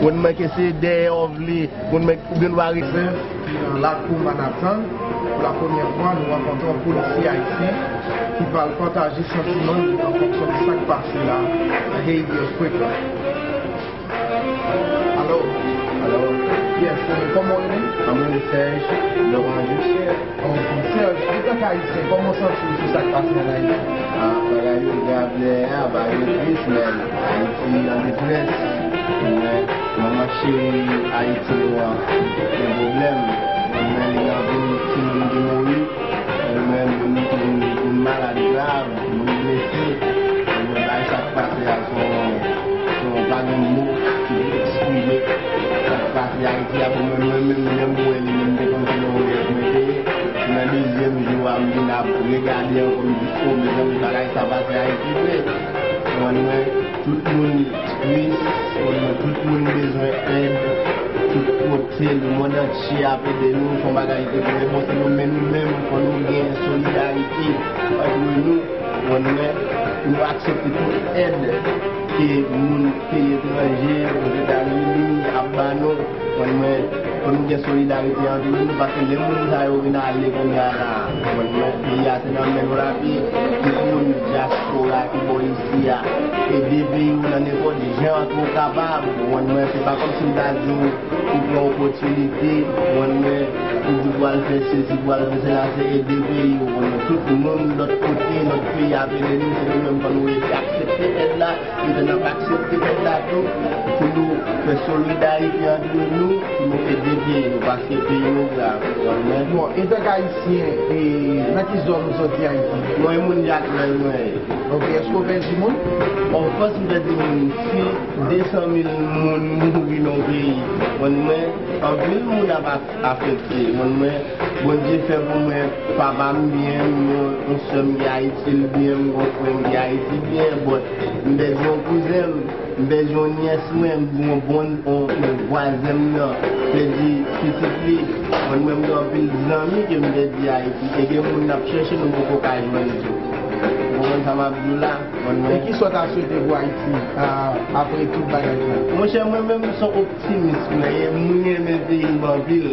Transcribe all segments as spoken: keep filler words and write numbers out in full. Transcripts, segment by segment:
Moun mwen ke se dèyè w vle, moun mwen oubyen l va re- Prezans nan lakou Manhattan, pou la premyè fwa, nou rankontre yon polisye ayisyen ki pral pataje santiman l an fonksyon de sa k pase la nan Haiti Earthquake la. Alo? Alo? Yes, kòman w rele? Mwen rele Serge Laurent Jussier. Serge, antanke ayisyen, kòman w santi w sou sa k pase ann Ayiti? Ah, bagay yo grav lè a, bagay yo tris, men Ayiti an detrès. Men manman cheri Ayiti nou an gen pwoblèm. Men li gen anpil timoun ki mouri. Men moun, moun, moun malad grav, moun blese. Men bagay sa k pase a, se yon, se yon, pa gen mo ki pou eksprime sa k pase Ayiti a. Pou mwen, mwen menm, lè m wè li, menm te konn se yon rèv mwen te ye. Se nan dezyèm jou a, m vin ap regade ankò, m di, o, mezanmi, bagay sa pase Ayiti vre. Mwen, mwen, tout moun tris, mwen, mwen, tout moun bezwen èd, tout kote, lemonn antye ap ede nou, se yon bagay ki trè bon, se nou menm, nou menm, fò nou gen solidarite ant nou, mwen, mwen, nou aksepte tout èd ke moun peyi etranje, Ozetazini, ap ba nou. Mwen, mwen, fò nou gen solidarite ant nou, paske lè moun sa yo vin ale kounye a la, mwen, mwen, peyi a se nan men nou l ap ye. Tout moun dyaspora ki bò isi a, ede peyi w nan nenpòt jan ke w kapab. Mwen, mwen, se pa kòmsi m ta di w, ou pran opòtinite, mwen, mwen, ou di w pral fè sesi, pral fè sela, se ede peyi w. Mwen, mwen, tout moun lòt kote, lòt peyi ap ede nou, se nou menm fò nou rete aksepte èd la. Epi n ap aksepte tèt la tou, pou nou fè solidarite ant nou, pou nou ede peyi nou, paske peyi nou grav. Bon, entanke ayisyen, e, nan ki zòn ou soti Ayiti? Mwen, moun Jakmèl mwen ye. Ok, èske w pèdi moun? Bon, of course m pèdi moun. Si de san mil moun mouri nan yon peyi, mwen, mwen, anpil moun ap afekte. Mwen, mwen, Bondye fè pou mwen, papa m byen, m gen yon sè m ki Ayiti, l byen, m gen yon frè m ki Ayiti, byen, but m pèdi yon kouzen m, m pèdi yon nyès mwen, m gen yon bon, yon, yon vwazen m nan, pèdi pitit li. Mwen, mwen, m gen anpil zanmi ke m pèdi Ayiti, e gen moun n ap chèche, nou poko ka jwenn tou. Ou konprann sa m ap di w la? Mwen, mwen. E kisa w ta swete pou Ayiti, a, apre tout bagay sa? Monchè, mwen menm, m se yon optimis mwen ye, m renmen peyi m anpil.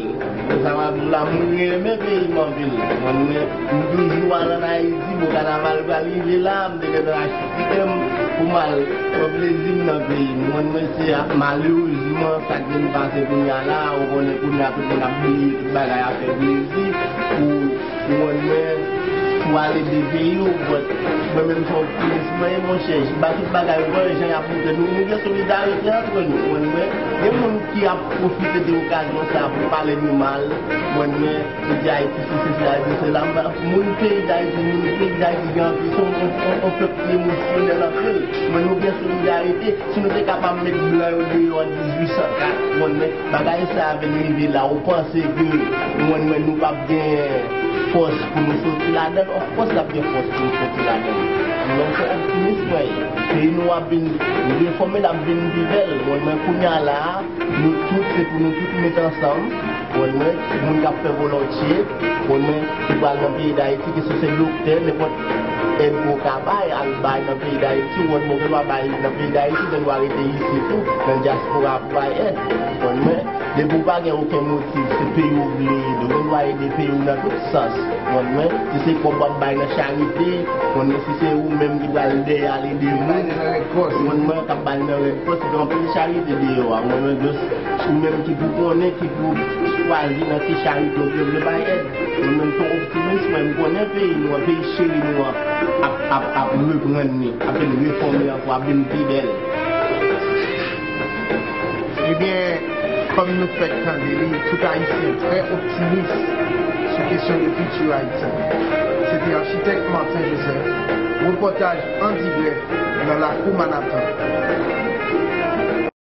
Sa m ap di w la, m renmen peyi m anpil. Mwen, mwen, m toujou al ann Ayiti, bon, kanaval pral rive la, m te gentan achte tikè m pou m al pran plezi m nan peyi m. Mwen, mwen, se a, malerezman, sa k vin pase kounye a la, ou konnen kounye a tout moun ap bliye tout bagay, ap fè plezi pou Ou konprann mwen, pou al ede peyi w, but mwen menm se optimis mwen ye, monchè. Ba tout bagay yo, jan y ap montre nou, nou gen solidarite ant nou, ou konprann mwen. Gen moun ki ap pwofite de okazyon sa a pou pale nou mal, ou konprann mwen, pou di Ayiti sesi, sela, di sela. Moun peyi Dayiti, moun peyi Dayiti gen anpil, se yon, yon, yon pèp ki emosyonèl anpil. Men nou gen solidarite, si nou te kapab met blan yo deyò an dizuit san kat, ou konprann mwen, bagay sa a vin rive la, ou panse ke, ou konprann mwen, nou p ap gen fòs pou nou soti ladan l? Of course n ap gen fòs pou nou soti ladan l. Mwen se optimis mwen ye. Peyi nou ap vin refòme, l ap vin pi bèl. Mwen, mwen kounye a la a, nou tout, se pou nou tout met ansanm. Mwen, mwen, moun k ap fè volontye, mwen, mwen, ki pral nan peyi Dayiti, ke se se doktè, nenpòt èd ou ka bay, al bay nan peyi Dayiti, mwen, mwen, gen dwa bay nan peyi Dayiti, gen dwa rete isi tou, nan dyaspora pou bay èd. Mwen, mwen, Depi w pa gen okenn motiv, se peyi w vle ede, ou gen dwa ede peyi w nan tout sans. Ou konprann mwen? Si se kòb w ap bay nan charite, ou konprann mwen, si se ou menm ki pral dèyè al ede moun, ou konprann mwen, k ap bay nan Red Cross, gen anpil charite deyò a. Ou konprann mwen, just ou menm ki pou konnen, ki pou chwazi nan ki charite w vle, vle bay èd. Ou konprann mwen, m se yon optimis, mwen, m konnen peyi nou an, peyi cheri nou an, ap, ap, ap reprann li, ap vin refòme ankò, ap vin pi bèl. Ebyen, kòm nou fèk tande li, tout Ayisyen trè optimis sou kesyon de fiti Ayiti. Se te achitèk Martin Joseph, repòtaj an dirèk nan lakou Manhattan.